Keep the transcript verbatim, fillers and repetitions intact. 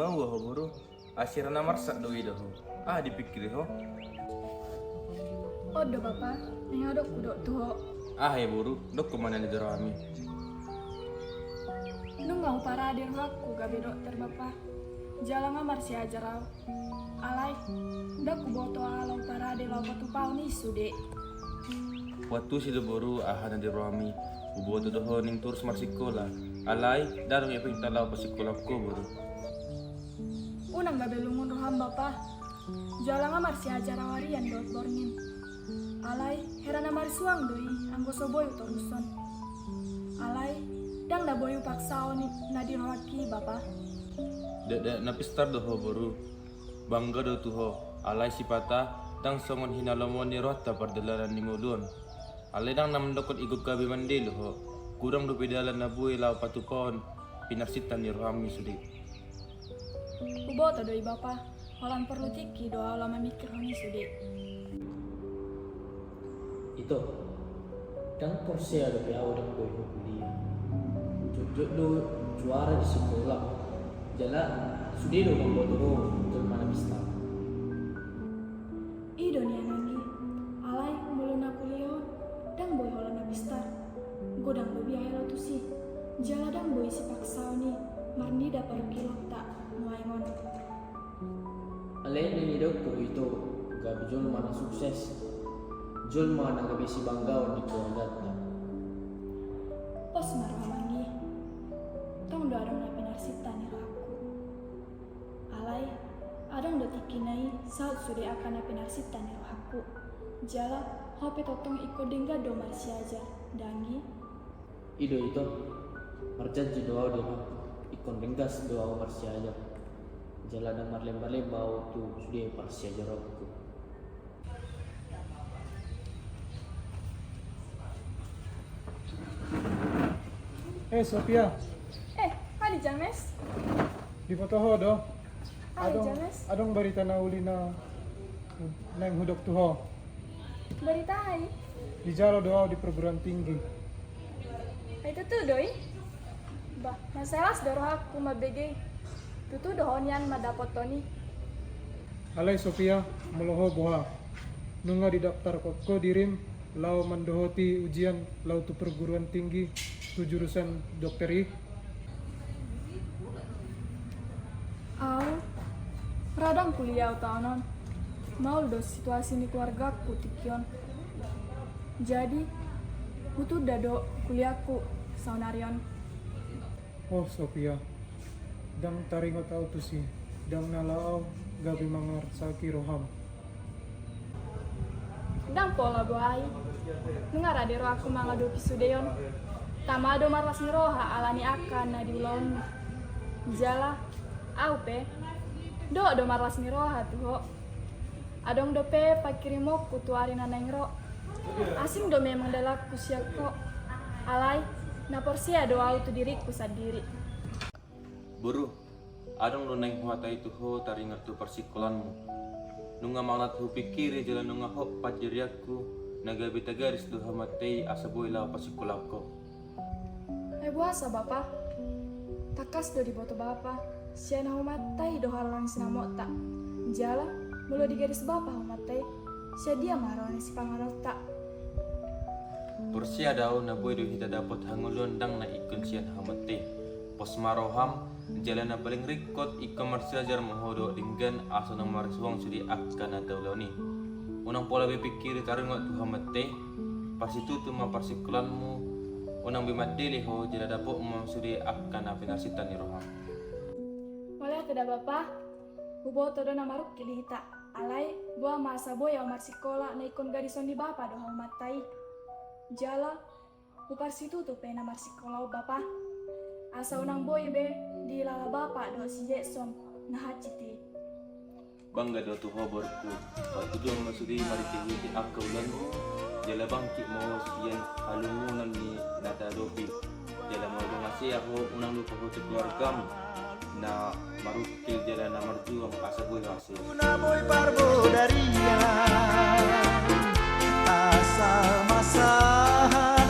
Maua ho boru, asi ra na marsak do ida ho. Aha dipingkiri ho? On do bapa, naeng adong hudok tu ho. Aha i boru, dokkon ma na di rohami. Nunga huparade rohangku gabe dokter bapa. Jala nga marsiajar au. Alai ndang huboto aha laho huparade laho patupahon i sude. Huantusi do boru aha na di rohami. Huboto do ho naeng torus marsikola. Alai ndang adong epengta laho parsikolaan ho boru. Unang gabe lungun roham bapa. Jala nga marsiajar au arian dohot borngin. Alai hera na marsuang do i anggo so boi hutorushon. Alai ndang na boi hupaksahon na di rohangki bapa. Dakdanak na pistar do ho boru. Bangga do tu ho. Alai sipata ndang songon hinalomoan ni rohanta pardalanan ni ngolu on. Alai ndang na mandokkon ingkon gabe mandele ho. Godang dope dalan na boi laho patupahon pinarsinta ni rohami sude. Huboto do i bapa. Holan porlu tingki do au laho mamingkirhon i sude. Ito, ndang porsea dope au ndang boi ho kuliah. Jotjot do juara di sikola. Jala sude do mamboto ho jolma na pistar. I do nian anggi. Alai molo na kuliah on ndang boi holan na pistar. Godang do biaya laho tusi. Jala ndang boi sipaksaon i marnida parungkilonta nuaeng on. Alai na nidokku ito, gabe jolma na sukses, jolma na gabe sibanggaon di keluarganta. Pos ma roham anggi. Tong do adong na pinarsinta ni rohangku. Alai adong do tingkina i saut sude angka na pinarsinta ni rohangku. Jala ho pe tongtong ingkon denggan do marsiajar, da anggi? I do ito, marjanji do au di rohangku, ingkon denggan do au marsiajar. Jala ndang marlembalemba au tu sude parsiajaranku. Eh, Sofia. Eh, adi James. Diboto ho do? Adi James. Adong barita na uli na naeng hudok tu ho. Barita aha i? Dijalo do au di perguruan tinggi. Ai tutu do i? Bah, mansai las do rohangku mambege. Tutu do ho nian mandapothon i. Alai Sofia, molo ho boha? Nunga didaftarhon ho dirim laho mandohoti ujian laho tu perguruan tinggi tu jurusan dokter i? Au, ra dang kuliah au taon on. Maol do situasi ni keluargaku tingki on. Jadi hutunda do kuliahku saonari on. Oh Sofia, dang taringot au tusi, dang na laho au gabe mangarsaki roham. Dang pola boha i. Nunga rade rohangku mangadopi sude on. Tama do marlas ni roha alani angka na di ulaonmu. Jala au pe dohot do marlas ni roha tu ho. Adong dope pangkirimonku tu ari na naeng ro. Asing do memang dalanku sian ho. Alai na porsea do au tu diringku sandiri. Boru, adong do naeng huhatai tu ho taringot tu parsikolaanmu. Nunga manat hupingkiri jala nunga hot panjarianku na gabe tagaris do hamate i asa boi laho parsikolaan ho. Ai boasa bapa? Tangkas do diboto bapa sian haumanta i do haroro ni sinamotta. Jala molo digadis bapa haumanta i, sian dia ma haroro ni sipanganon ta? Porsea do au na boi do hita dapot hangoluan dang na ingkon sian haumanta i. Pos ma roham, jala na paling ringkot ingkon marsiajar ma ho dohot denggan asa unang marsuang sude angka na taulahon i. Unang pola be pingkiri taringot tu haumanta i. Parsitutu ma parsikolaanmu. Unang be mandele ho jala dapot ma sude angka na pinarsinta ni roham. Mauliate da bapa. Huboto do na marungkil hita. Alai boha ma asa boi au marsikola na ingkon gadison ni bapa do haumanta i. Jala huparsitutu pe na marsikola on bapa, asa unang boi be diilala bapa dohot si Jackson na hansit i. Bangga do tu ho borungku. Patuduhon ma sude marhitehite angka ulaonmu. Jala bangkit ma ho sian halungunan ni na tahadopi. Jala molo dung hasea ho unang lupa ho tu keluargam na marungkil jala na marjuang asa boi ho hasea. Na boi parbodarian asa masahat